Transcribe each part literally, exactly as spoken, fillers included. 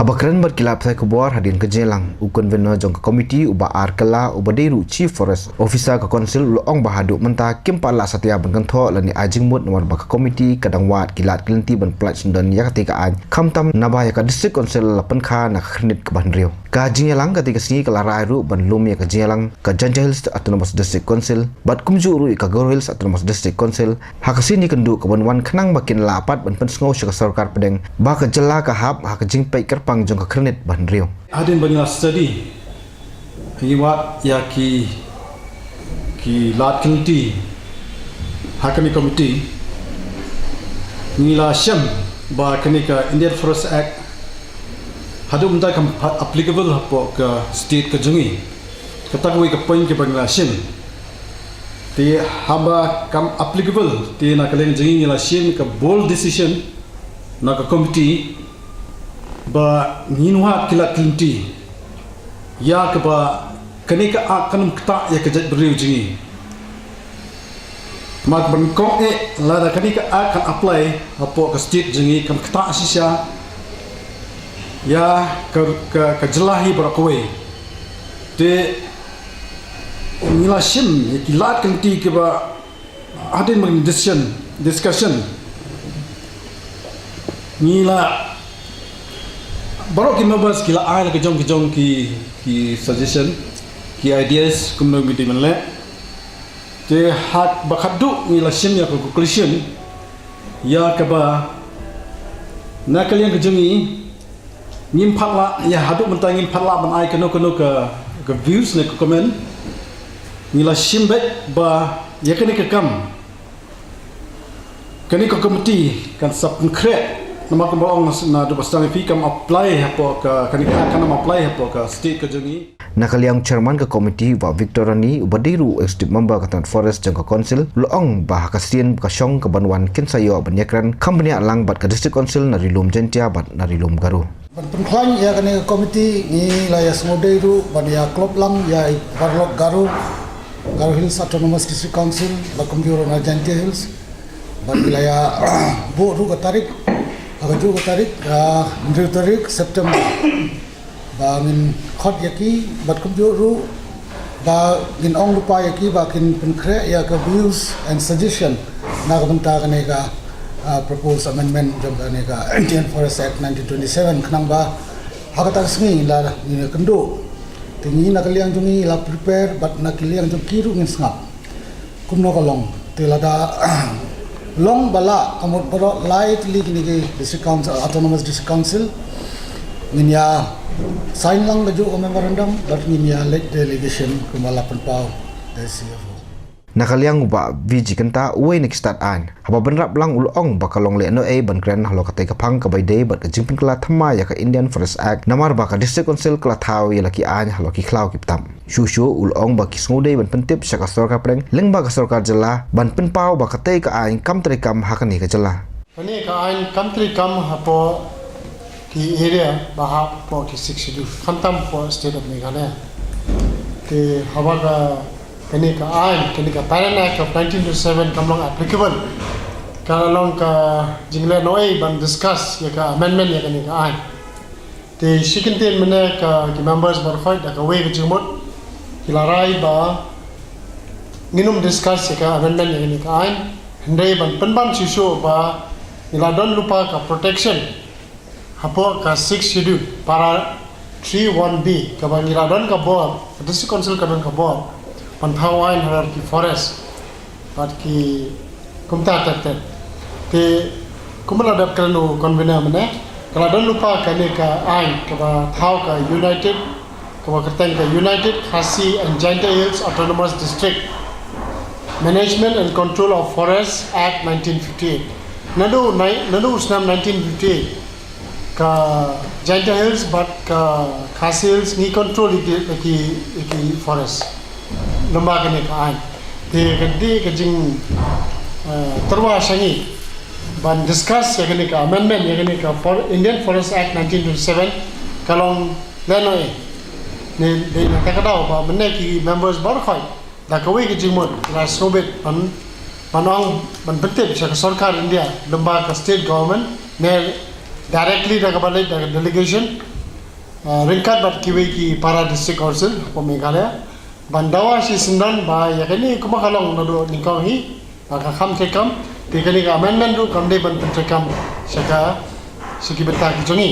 Ba kren bad ki lad pathai khubor hadien ka jingïalang, u convener jong ka committee, u Bah R Kylla, uba dei ruh Chief Forest Officer ka Council, u la ong ba haduh mynta kim pat lah satia ban kynthoh lane ai jingmut namar ba ka committee ka dang wad ki lad ki lynti ban pyllait shisyndon ïa katei ka aiñ, khamtam naba ïa ka District Council la pynkha na ka khyrnit kaba hynriew. Ka jingïalang katei ka sngi ka la rai ruh ban lum ïa ka jingïalang ka Jaintia Hills Autonomous District Council bad kumjuh ruh ïa ka Garo Hills Autonomous District Council ha ka sien ïakynduh kaban wan khnang ba kin lah pat ban pynsngew sha ka sorkar pdeng ba ka jylla ka hap ha ka jingpeit kyrpang jong ka khyrnit ba hynriew. Hadien ba ngi la study, ngi wad ïa ki, ki lad ki lynti ha kane ka committee, ngi la shem ba kane ka Indian Forest Act haduh mynta kam applicable hapoh ka state ka jong ngi. Kata kawei ka point kaba ngi la shem. Te haba kam applicable, te na ka liang jong ngi ngi la shem ka bold decision na ka committee ba ngin wad ki lad ki lynti ïa kaba kane ka Act kan ym ktah ïa ka jaitbynriew jong ngi. Namar kaba nyngkong eh, lada kane ka Act kan apply hapoh ka state jong ngi, kan ktah shisha ïa ka, ka, ka jylla hi baroh kawei. Te ngi la shem ïa ki lad ki lynti kiba hadien ba ngi discussion, discussion, ngi la, baroh ki members ki la ai la ki jong, ki jong ki, ki suggestion, ki ideas kumno ngi dei ban leh. Te haba khatduh ngi la shem ïa ka conclusion ïa kaba na ka liang ka jong ngi ngim pat lah, ïa haduh mynta ngim pat lah ban ai kano kano ka, ka views ne ka comment. Ngi la shem beit ba ïa kane ka kam, kane ka committee kan sa pynkhreh, namar kumba ong naduh ba sdang ïa phi, kam apply hapoh ka, kane ka Act kan ym apply hapoh ka state ka jong ngi. Na ka liang u chairman ka committee, Bah Victor Rani, uba dei ruh executive member ka tnat forest jong ka council, u la ong ba ha ka sien ba ka shong kaban wan kin sa ïoh ban ïakren kham bniah lang bad ka District Council na Ri Lum Jaintia bad na Ri Lum Garo. Ban pynkhlaiñ ïa kane ka committee, ngi la ïa sngewdei ruh ban ïa klop lang ïa i paralok Garo, Garo Hills Autonomous District Council, bad kumjuh ruh na Jaintia Hills. Bad ngi la ïa buh ruh ka tarik, ha kajuh ka tarik, ah, hynriew tarik September. Ba ngin khot ïa ki, bad kumjuh ruh ba ngin ong lypa ïa ki ba kin pynkhreh ïa ka views and suggestion na ka bynta kane ka, ah, proposed amendment jong kane ka Indian Forest Act nineteen twenty-seven, khnang ba ha kata ka sngi la ngin ïakynduh. Te ngi na ka liang jong ngi la prepare, bad na ka liang jong ki ruh ngin sngap kumno ka long. Te lada long ba lah, ka mut baroh lai tylli kine ki District Council, Autonomous District Council, ngin ïa sign lang kajuh ka memorandum, bad ngin ïa leit delegation kumba la pynpaw da C F O. Na ka liang u Bah V G Kynta, uwei na ki stad aiñ, haba bynrap lang u la ong ba ka long lehnohei ban kren halor katei ka phang kaba ïadei bad ka jingpynkylla thymmai ïa ka Indian Forest Act, namar ba ka District Council ka la thaw ïa la ki aiñ halor ki khlaw ki btap. Shuh shuh u la ong ba ki sngewdei ban pyntip sha ka sorkar pdeng lyngba ka sorkar jylla ban pynpaw ba katei ka aiñ kam treikam ha kane ka jylla. Kane ka aiñ kam treikam hapoh ki area ba hap hapoh ki Sixth Schedule, khamtam hapoh State of Meghalaya. Te haba ka, kane ka aiñ, kane ka Parent Act of nineteen twenty-seven kam long applicable, ka la long ka jinglehnohei ban discuss ïa ka amendment ïa kane ka aiñ. Te shi kyntien mynne ka ki members baroh khoit da kawei ka jingmut ki la rai ba ngin ym discuss ïa ka amendment ïa kane ka aiñ, hynrei ban pynbam shuh shuh ba ngi la don lypa ka protection hapoh ka Sixth Schedule, para three one B, kaba ngi la don ka bor, ka District Council ka don ka bor ban thaw aiñ halor ki forest bad ki kumta ter ter. Te kumba la dep kren u convener mynne, ka la don lypa kane ka aiñ kaba thaw ka United, kaba kyrteng ka United Khasi and Jaintia Hills Autonomous District Management and Control of Forest Act nineteen fifty-eight. Naduh nai-, naduh u snem nineteen fifty-eight, ka Jaintia Hills bad ka Khasi Hills ngi control ïa ki, ïa ki, ïa ki forest lyngba kane ka aiñ. Te ka dei ka jing, eh, tyrwa sha ngi ban discuss ïa kane ka amendment ïa kane ka For-, Indian Forest Act nineteen twenty-seven, ka long lehnohei. Ne dei na kata ka daw ba mynne ki members baroh khoit da kawei ka jingmut la sngewbit ban, ban ong, ban pyntip sha ka sorkar India lyngba ka state government ne directly da kaba leit da ka delegation, Ryngkat bad kiwei ki para district council hapoh Meghalaya ban dawa shi syndon ba ïa kane kumba ka long naduh nyngkong hi ba ka kham treikam, te kane ka amendment ruh kam dei ban pyntreikam sha ka, sha ki bynta ki jong ngi.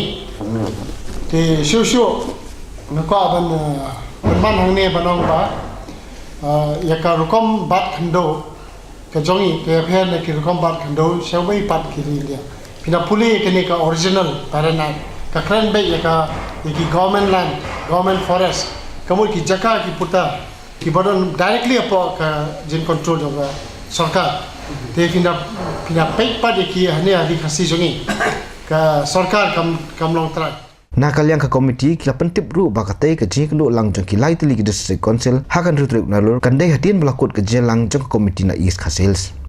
Te shuh shuh nga kwah ban pynman hangne ban ong ba ïa ka rukom bat khyndew ka jong ngi ka ïapher na ki rukom bat khyndew sha wei pat ki ri India. Phi na pule kane ka original Parent Act, ka kren beit ïa ka, ïa ki government land, government forest, ka mut ki jaka ki puta kiba don directly hapoh ka jingcontrol jong ka sorkar. Te phi na, phi na peit pat ïa ki hangne ha ri Khasi jong ngi, ka sorkar kam, kam long trai. Na ka liang ka komiti ki la pyntip ruh ba katei ka jingïakynduh lang jong ki lai tylli ki district council ha ka hynriew tarik Nalur kan dei hadien ba la kut ka jingïalang jong ka komiti na East Khasi Hills.